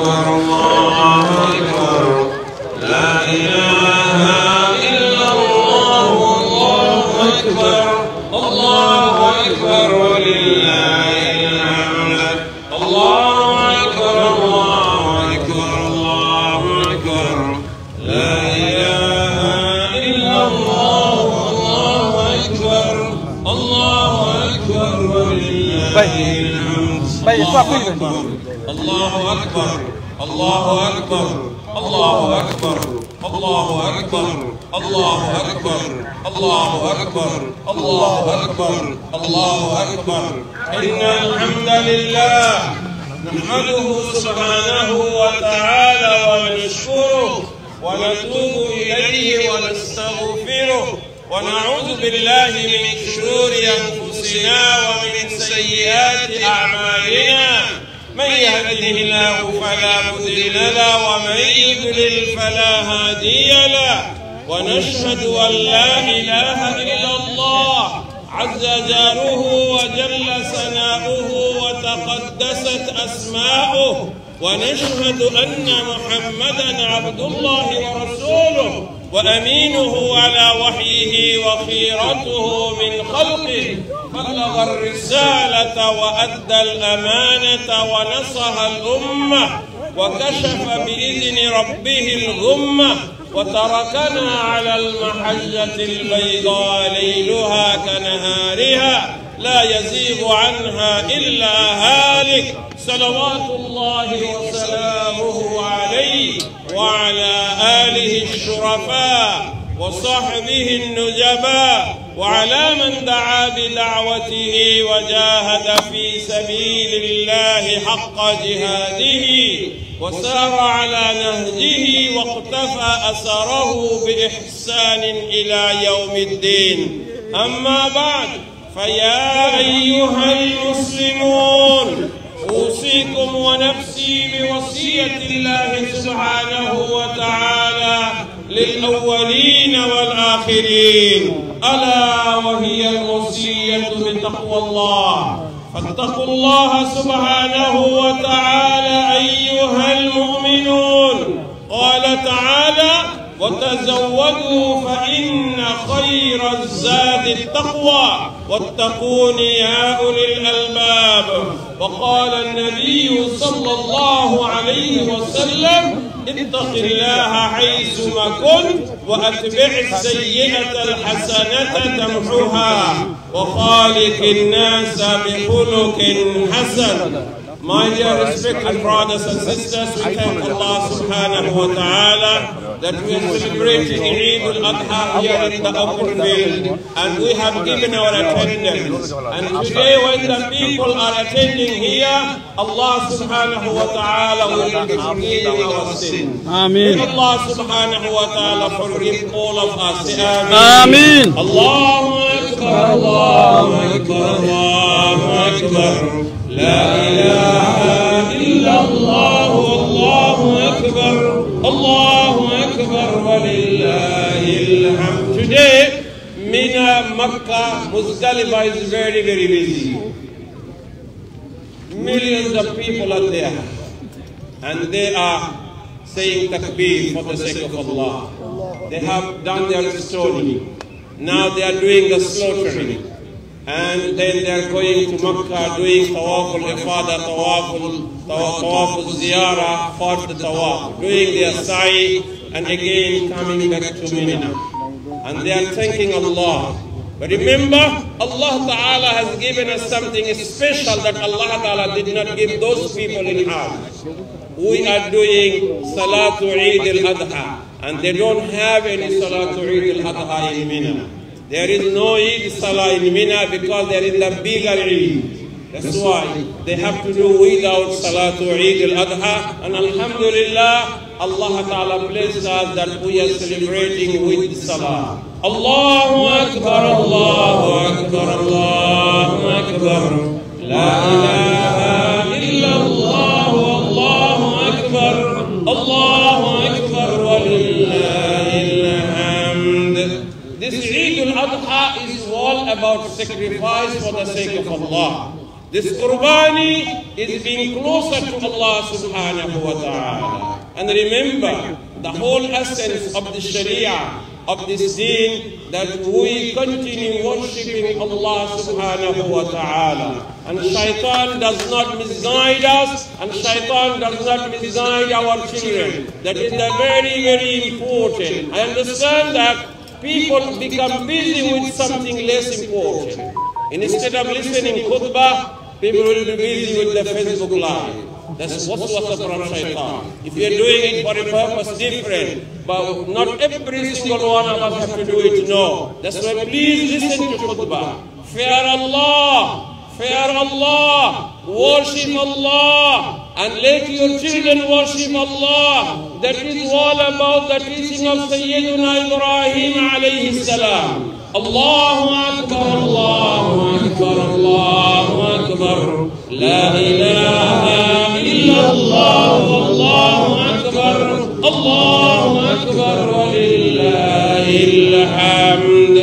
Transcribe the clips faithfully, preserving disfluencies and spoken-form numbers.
الله أكبر. لا إله إلا الله. الله أكبر. الله أكبر ولله الحمد. الله أكبر. الله أكبر. الله أكبر. لا إله إلا الله. الله أكبر. الله أكبر ولله الحمد. الله أكبر. الله أكبر. الله أكبر. الله أكبر. الله أكبر. الله أكبر. الله أكبر. الله أكبر. الله أكبر. الله أكبر. إن الحمد لله نحمده سبحانه وتعالى ونشكره ونتوب إليه ونستغفره ونعوذ بالله من شرور أنفسنا ومن سيئات أعمالنا. من يهده الله فلا مضل له ومن يضلل فلا هادي له. ونشهد أن لا إله إلا الله عز جاره وجل ثناؤه وتقدست أسماؤه. ونشهد أن محمدا عبد الله ورسوله وأمينه على وحيه وخيرته من خلقه، بلغ الرسالة وأدى الأمانة ونصح الأمة وكشف بإذن ربه الغمة وتركنا على المحجة البيضاء ليلها كنهارها لا يزيغ عنها إلا هالك. صلوات الله وسلامه عليه وعلى آله الشرفاء وصحبه النجباء وعلى من دعا بدعوته وجاهد في سبيل الله حق جهاده وسار على نهجه واقتفى أثره بإحسان إلى يوم الدين. أما بعد، فيا أيها المسلمون، أوصيكم ونفسي بوصية الله سبحانه وتعالى للأولين والآخرين، ألا وهي الوصية بتقوى الله. فاتقوا الله سبحانه وتعالى أيها المؤمنون. قال تعالى: وتزودوا فإن خير الزاد التقوى واتقون يا أولي الألباب. وقال النبي صلى الله عليه وسلم: اتق الله حيثما كنت وأتبع السيئة الحسنة تمحها وخالق الناس بخلق حسن. My dear respected brothers and sisters, we thank Allah subhanahu wa ta'ala that we are celebrating Eid al-Adha here in the open field, and we have given our attendance. And today, when the people are attending here, Allah subhanahu wa ta'ala will be forgiving our sins. Ameen. May Allah subhanahu wa ta'ala forgive all of us. Ameen. Ameen. الله أكبر، الله أكبر، الله أكبر. لا إله إلا الله، الله أكبر، الله أكبر ولله الحمد. Today, Mina, Makkah, Muzdalifah is very, very busy. Millions of people are there, and they are saying takbir for the sake of Allah. They have done their stoning. Now they are doing the slaughtering. And then they are going to Makkah, doing tawaful ifada, tawaful, tawa-, tawaful ziyarah, fourth tawaf, doing their sa'i, and again coming back to Mina. And they are thanking Allah. But remember, Allah Ta'ala has given us something special that Allah Ta'ala did not give those people in Hajj. We are doing Salatu Eid al-Adha, and they don't have any Salatu Eid al-Adha in Mina. There is no Eid Salah in Mina because there is the bigger Eid. That's why they have to do without Salatu Eid al-Adha. And Alhamdulillah, Allah Ta'ala blessed us that we are celebrating with Salah. الله أكبر، الله أكبر، الله أكبر. لا إله إلا الله، الله أكبر، الله أكبر ولله الحمد. This Eid al-Adha is all about sacrifice for the sake of Allah. This qurbani is being closer to Allah subhanahu wa ta'ala. And remember, the whole essence of the Sharia, of this deen, that we continue worshipping Allah subhanahu wa ta'ala. And shaitan does not misguide us, and shaitan does not misguide our children. That is the very, very important. I understand that people become busy with something less important. Instead of listening khutbah, people will be busy with the Facebook Live. That's waswasa from shaitan. If you're doing it for a purpose different, but not every single one of us have to do it, no. That's why please listen to khutbah. Fear Allah, fear Allah, worship Allah, and let your children worship Allah. That is all about the teaching of Sayyidina Ibrahim alayhi salam. الله أكبر، الله أكبر، الله أكبر. لا إله إلا الله، والله أكبر، الله أكبر، ولله الحمد.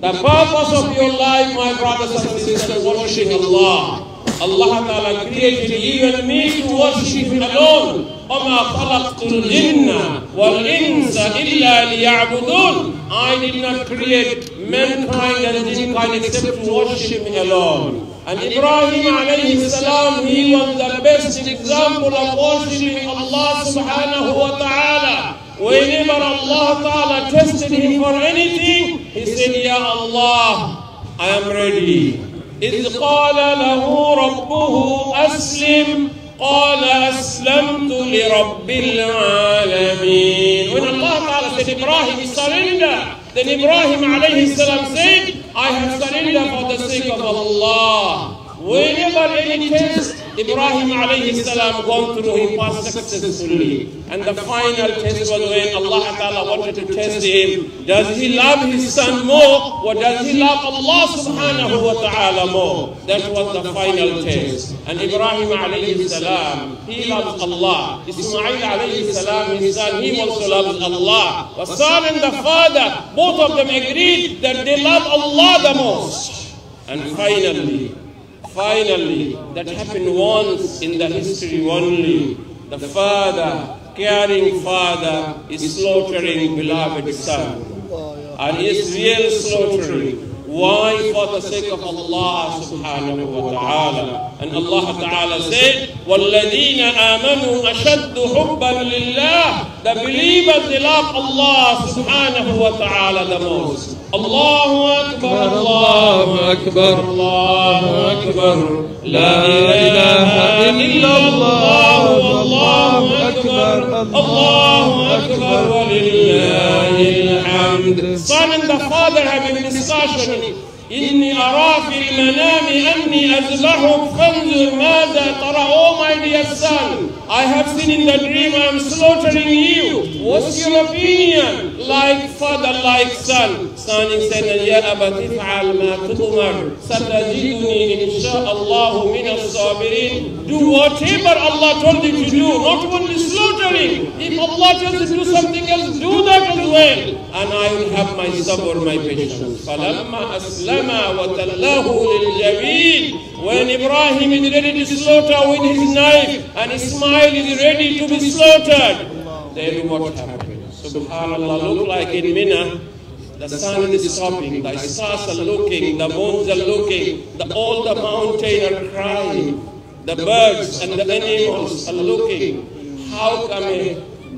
The purpose of your life, my brothers and sisters, worship Allah. Allah Ta'ala created you and me to worship Him alone. وما خلقت الجن والإنس إلا ليعبدون. I did not create mankind and jinkind except to worship me alone. And Ibrahim alayhi salam, he was the best example of worshiping Allah subhanahu wa ta'ala. Whenever Allah Ta'ala tested him for anything, he said, "Ya Allah, I am ready." إذ قال له ربه أسلم قال أسلمت لرب العالمين. When Allah Ta'ala said, "Ibrahim, surrender," then Ibrahim alayhi salam said, "I have surrendered for the sake of Allah." Whenever any test Ibrahim alayhi salam gone through, he passed successfully. And the final test was when Allah Ta'ala wanted to test him. Does he love his son more, or does he love Allah subhanahu wa ta'ala more? That was the final test. And Ibrahim alayhi salam, he loves Allah. Ismail alayhi salam, his son, he also loves Allah. The son and the father, both of them agreed that they love Allah the most. And finally, finally, that happened once in the history only. The father, caring father, is slaughtering beloved son. And it's real slaughtering. Why? For the sake of Allah subhanahu wa ta'ala. And Allah Ta'ala said, "والذين آمنوا أشد حبا لله." The believers, they love Allah subhanahu wa ta'ala the most. الله أكبر، الله أكبر، الله أكبر. لا إله إلا الله، والله أكبر، الله أكبر، ولله الحمد. Son and the father having discussion. إني أرى في المنام أني أذبحك فانظر ماذا ترى. Oh my dear son, I have seen in the dream I am slaughtering you. What's your opinion? Like father, like son. Son is saying, يا أبت افعل ما تؤمر ستجدني إن شاء الله من الصابرين. Do whatever Allah told you to do, not only slaughtering. If Allah tells you to do something else, do that as well. And I will have my sabr, my patience. فلما أسلما وتله للجبين. When Ibrahim is ready to slaughter with his knife and Ismail is ready to be slaughtered, then what happened? Subhanallah, look like in Mina, the sun is stopping, the stars are looking, the moons are looking, the, all the mountains are crying. The birds and the animals are looking. How come a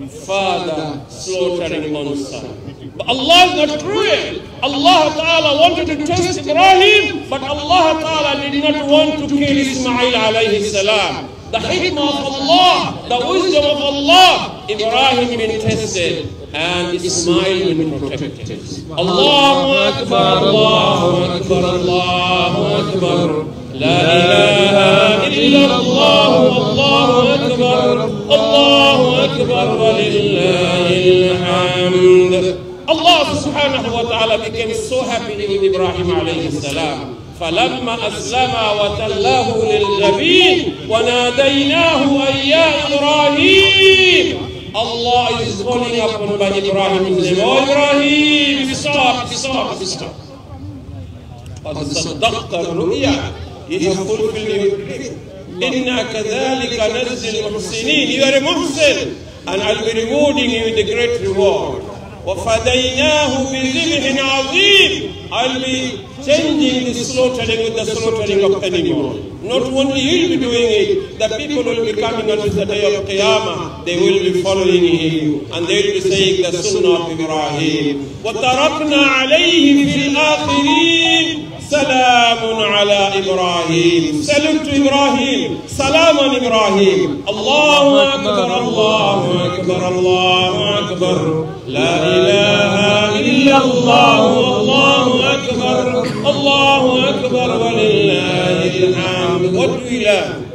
father slaughtering own son? But Allah is not cruel. Allah Ta'ala wanted to test Ibrahim, but Allah Ta'ala did not want to kill Ismail alayhi salam. The hikmah of Allah, the wisdom of Allah, Ibrahim been tested. And Ismail been protected. الله أكبر، الله أكبر، الله أكبر. لا إله إلا الله، والله أكبر، الله أكبر، ولله الحمد. Allah subhanahu wa ta'ala became so happy with Ibrahim alayhi salam. فلما أسلما وتله للجبين وناديناه أن يا إبراهيم. Allah is calling upon by Ibrahim's name. Oh Ibrahim, stop, stop, stop. قد صدقت الرؤيا. You have fulfilled your duty. إنا كذلك نجزي المحسنين. You are a muhsin, and I'll be rewarding you with a great reward. وفديناه بذبح عظيم. I'll be changing the slaughtering with the slaughtering of animal. Not only you'll be doing it, the people will be coming unto the day of Qiyamah. They will be following you, and they will be saying the Sunnah of Ibrahim. وتركنا عليه في الآخرين. سلام على إبراهيم. Salute to Ibrahim. Salam on Ibrahim. الله أكبر، الله أكبر، الله أكبر. لا إله إلا الله، الله أكبر، الله أكبر ولله الحمد. What do we learn?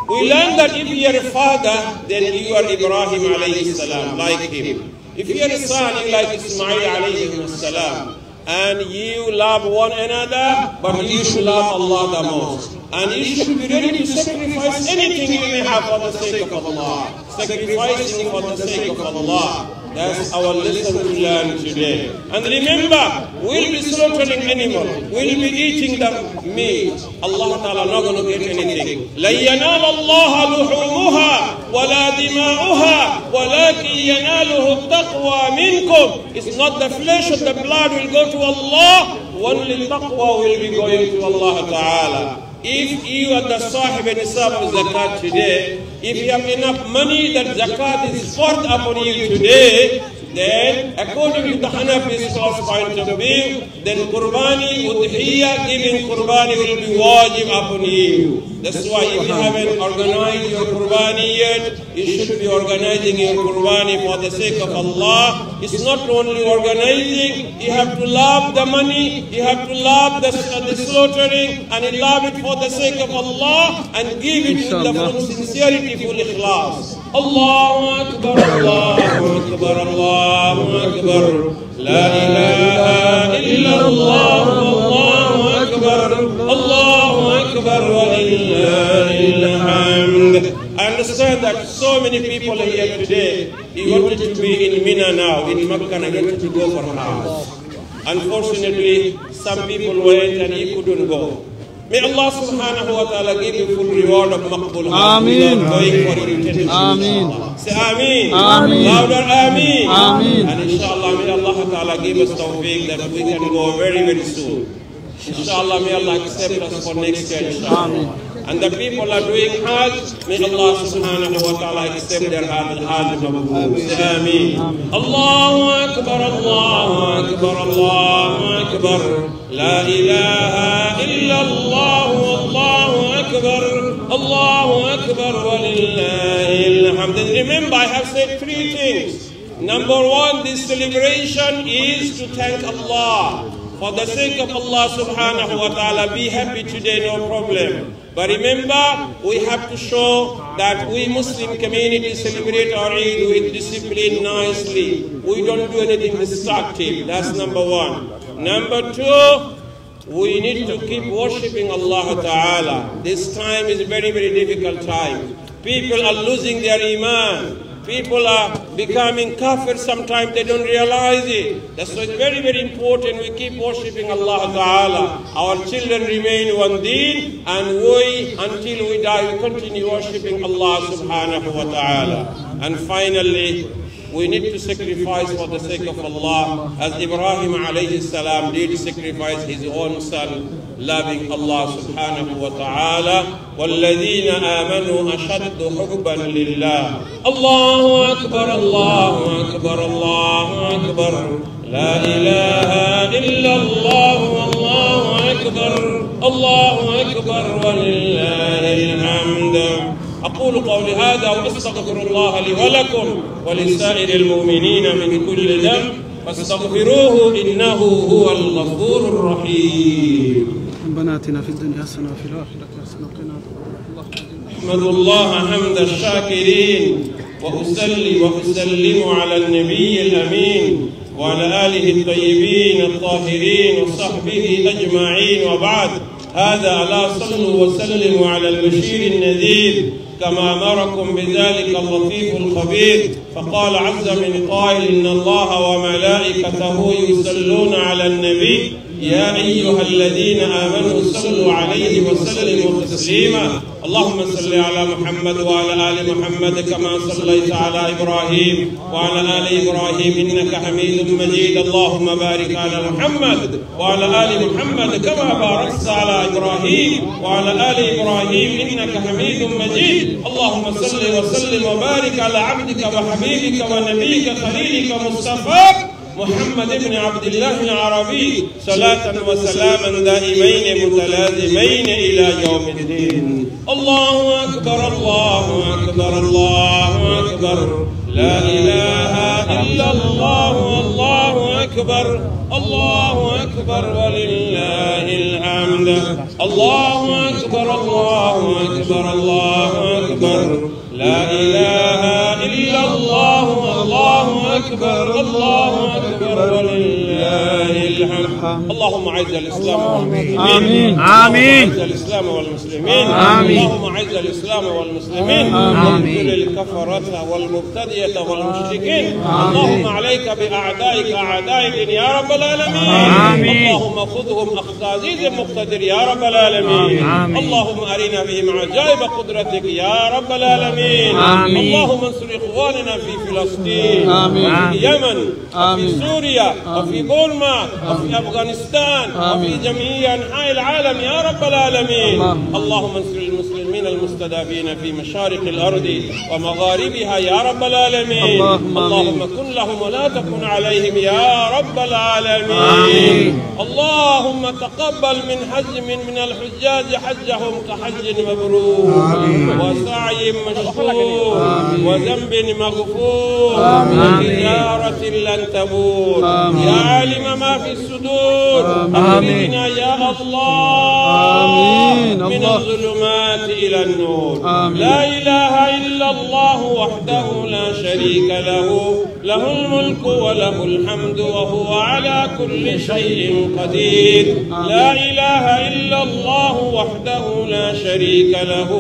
We learn that if you are a father, then you are Ibrahim alayhi salam, like him. If you are a son, you like Ismail alayhi salam. And you love one another, but you should love Allah the most. And you should be ready to sacrifice anything you may have for the sake of Allah. Sacrificing for the sake of Allah. That's our lesson to learn today. And remember, we'll be slaughtering animal, we'll be eating the meat. Allah Ta'ala not gonna get anything. لن ينال الله لحومها ولا دماؤها ولكن يناله التقوى منكم. It's not the flesh and the blood will go to Allah, only taqwa will be going to Allah Ta'ala. If you are the sahib nisab of zakat today, if you have enough money that zakat is fard upon you today, then according to the Hanafi scholars' point of view, then qurbani, udhiyah, giving qurbani will be wajib upon you. That's why if you haven't organized your qurbani yet, you should be organizing your qurbani for the sake of Allah. It's not only organizing, you have to love the money, you have to love the, the slaughtering, and you love it for the sake of Allah, and give it with the full sincerity, full ikhlas. الله أكبر، الله أكبر، الله أكبر. لا إله إلا الله، الله أكبر، الله أكبر ولله الحمد. I understand that so many people are here today. He wanted to be in Mina now, in Makkah, and he wanted to go for Hajj. Unfortunately, some people went and he couldn't go. May Allah subhanahu wa ta'ala give you full reward of maqbul hajj. Ameen. Without going for intention, Ameen. Inshallah. Say Ameen. Ameen. Louder, Ameen. Ameen. And inshallah, may Allah ta'ala give us tawfiq that we can go very, very soon. Inshallah, may Allah accept us for next year, inshallah. Ameen. And the people are doing hajj, may Allah subhanahu wa ta'ala accept their hajj, hajj mabrur. Say Ameen. الله أكبر، الله أكبر، الله أكبر. لا إله إلا الله، الله أكبر، الله أكبر ولله الحمد. Remember, I have said three things. Number one, this celebration is to thank Allah. For the sake of Allah subhanahu wa ta'ala, be happy today, no problem. But remember, we have to show that we Muslim community celebrate our Eid with discipline, nicely. We don't do anything destructive. That's number one. Number two, we need to keep worshipping Allah Ta'ala. This time is a very, very difficult time. People are losing their iman. People are becoming kafir. Sometimes they don't realize it. That's why it's very, very important we keep worshipping Allah Ta'ala. Our children remain one deen, and we, until we die, we continue worshipping Allah Subhanahu wa Ta'ala. And finally, we need to sacrifice for the sake of Allah, as Ibrahim alayhi salam did sacrifice his own son, loving Allah Subhanahu wa Ta'ala. والذين آمنوا أشد حبا لله. الله أكبر، الله أكبر، الله أكبر. لا إله إلا الله، والله أكبر. الله أكبر ولله الحمد. أقول قولي هذا وأستغفر الله لي ولكم ولسائر المؤمنين من كل ذنب فاستغفروه إنه هو الغفور الرحيم. ربنا آتنا في الدنيا حسنة وفي الآخرة حسنة وقنا عذاب النار. أحمد الله حمد الشاكرين، وأصلي وأسلم على النبي الأمين وعلى آله الطيبين الطاهرين وصحبه أجمعين، وبعد. هذا ألا صلوا وسلموا على البشير النذير كما أمركم بذلك اللطيف الخبير، فقال عز من قائل: إن الله وملائكته يصلون على النبي، يا أيها الذين آمنوا صلوا عليه وسلموا تسليما. اللهم صل على محمد وعلى آل محمد كما صليت على إبراهيم وعلى آل إبراهيم إنك حميد مجيد. اللهم بارك على محمد وعلى آل محمد كما باركت على إبراهيم وعلى آل إبراهيم إنك حميد مجيد. اللهم صل وسلم وبارك على عبدك وحبيبك ونبيك خليلك مصطفاك محمد بن عبد الله العربي، صلاة وسلاما دائمين متلازمين إلى يوم الدين. الله أكبر، الله أكبر، الله أكبر. لا إله إلا الله، الله أكبر، الله أكبر ولله الحمد. الله أكبر، الله أكبر، الله أكبر. لا إله إلا الله، الله أكبر، الله أكبر ولله الحمد. اللهم أعز الإسلام والمسلمين. آمين. اللهم أعز الإسلام والمسلمين. آمين. اللهم أعز الإسلام والمسلمين. آمين. واخذل الكفرة والمبتدعة والمشركين. آمين. اللهم عليك بأعدائك أعداء الدين يا رب العالمين. آمين. اللهم خذهم أخذ عزيز مقتدر يا رب العالمين. آمين. اللهم أرنا بهم عجائب قدرتك يا رب العالمين. آمين. اللهم انصر إخواننا في فلسطين، آمين. وفي اليمن، وفي آمين. سوريا، وفي آمين. بورما، وفي آمين. أفغانستان، آمين. وفي جميع أنحاء العالم يا رب العالمين. اللهم. اللهم انصر المسلمين المستضعفين في مشارق الأرض ومغاربها يا رب العالمين. اللهم آمين. اللهم كن لهم ولا تكن عليهم يا رب العالمين. آمين. اللهم تقبل من حج، من، من الحجاج حجهم كحج مبرور، آمين. وسعي مشكور، آمين. وذنب مغفور، آمين. وتجارة لن تبور. آمين. يا عالم ما في الصدور، آمين. أخرجنا يا الله، آمين. من الله. الظلمات إلى النور. آمين. لا إله إلا الله وحده لا شريك له، له الملك وله الحمد وهو على كل شيء قدير. آمين. لا إله إلا الله وحده لا شريك له،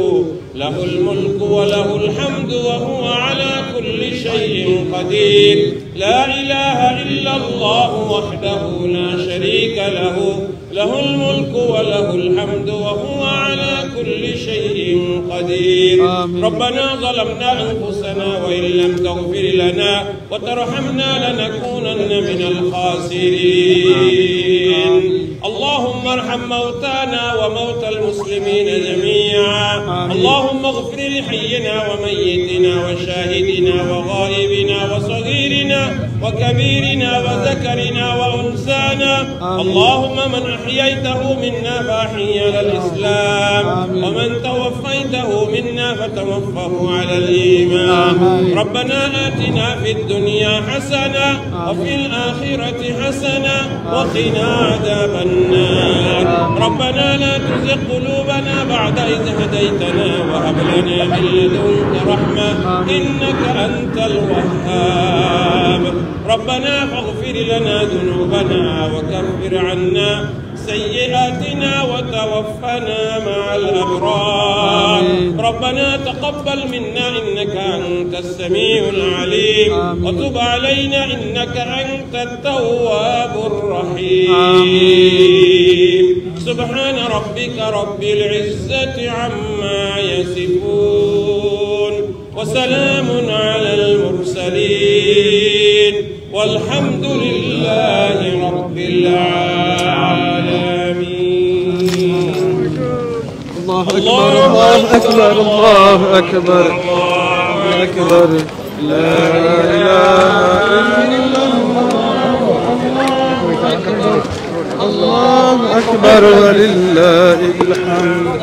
له الملك وله الحمد وهو على كل شيء قدير. لا إله إلا الله وحده لا شريك له، له الملك وله الحمد وهو على كل شيء قدير. آمين. ربنا ظلمنا أنفسنا وإن لم تغفر لنا وترحمنا لنكونن من الخاسرين. اللهم ارحم موتانا وموتى المسلمين جميعا. آمين. اللهم اغفر لحينا وميتنا وشاهدنا وغائبنا وصغيرنا وكبيرنا وذكرنا وأنثانا. آمين. اللهم من أحييته منا فأحيه على الإسلام، آمين. ومن توفيته منا فتوفه على الإيمان. آمين. ربنا آتنا في الدنيا حسنة، آمين. وفي الآخرة حسنة، آمين. وقنا عذاب النار. آمين. ربنا لا تزغ قلوبنا بعد إذ هديتنا وهب لنا من لدنك رحمة، آمين. إنك أنت الوهاب. ربنا فاغفر لنا ذنوبنا وكفر عنا سيئاتنا وتوفنا مع الأبرار. آمين. ربنا تقبل منا إنك أنت السميع العليم. آمين. وتب علينا إنك أنت التواب الرحيم. آمين. سبحان ربك رب العزة عما يصفون. وسلام على المرسلين والحمد لله رب العالمين. الله أكبر، الله أكبر، الله أكبر، الله أكبر. لا إله إلا الله. الله أكبر ولله الحمد.